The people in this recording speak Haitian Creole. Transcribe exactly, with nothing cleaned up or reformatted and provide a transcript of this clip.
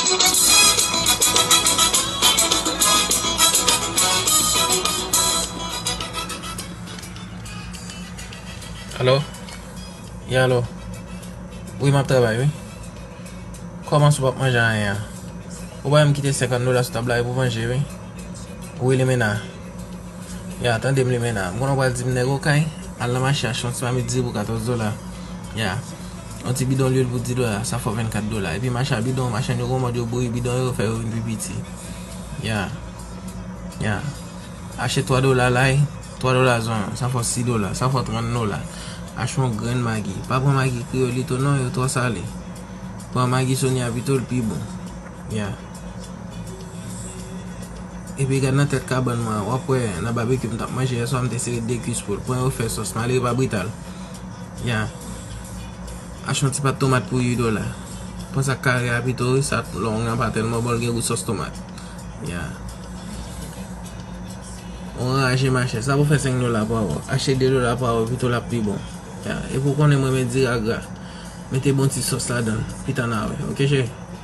Alo? Wi, alo? Wi, m ap travay, wi. Kòman si w p ap manje anyen an? Ou pa menm kite senkant dola sou tab la, e pou manje, wi. Wi, limena. Ya, tande m, limena. M konnen w pral di m nèg okay, al nan mache achte yon ti mamit diri pou katòz dola. Ya. Yon ti bidon lwil pou dis dola, sa fè w vennkat dola. Epi mache a bidon, machann yo gon mòd yo bouri bidon yo, fè yo vin pi piti. Ya. Ya. Achte twa dola lay, twa dola zonyon, sa fè w sis dola, sa fè w trant dola. Achte yon grenn magi. Pa pran magi kreyolito non, yo twò sale. Pran magi Sonia pito, l pi bon. Ya. Epi gad nan tèt kabann mwen an, w ap wè nan babekyou m t ap manje yèswa, m te sere de kwis poul. Pran yo fè sòs, malere pa brital. Ya. Achte yon ti pat tomat pou uit dola. Pran sa k kare a pito, wi, sa long an pa tèlman bon, l gen gou sòs tomat. Ya. Ou anraje machè, sa pou fè senk dola pa ou. Achte de dola pa ou, pito l ap pi bon. Ya. Epi w konnen mwen renmen diri a gra. Mete bon ti sòs ladan l, pita n a wè. Oke, cheri?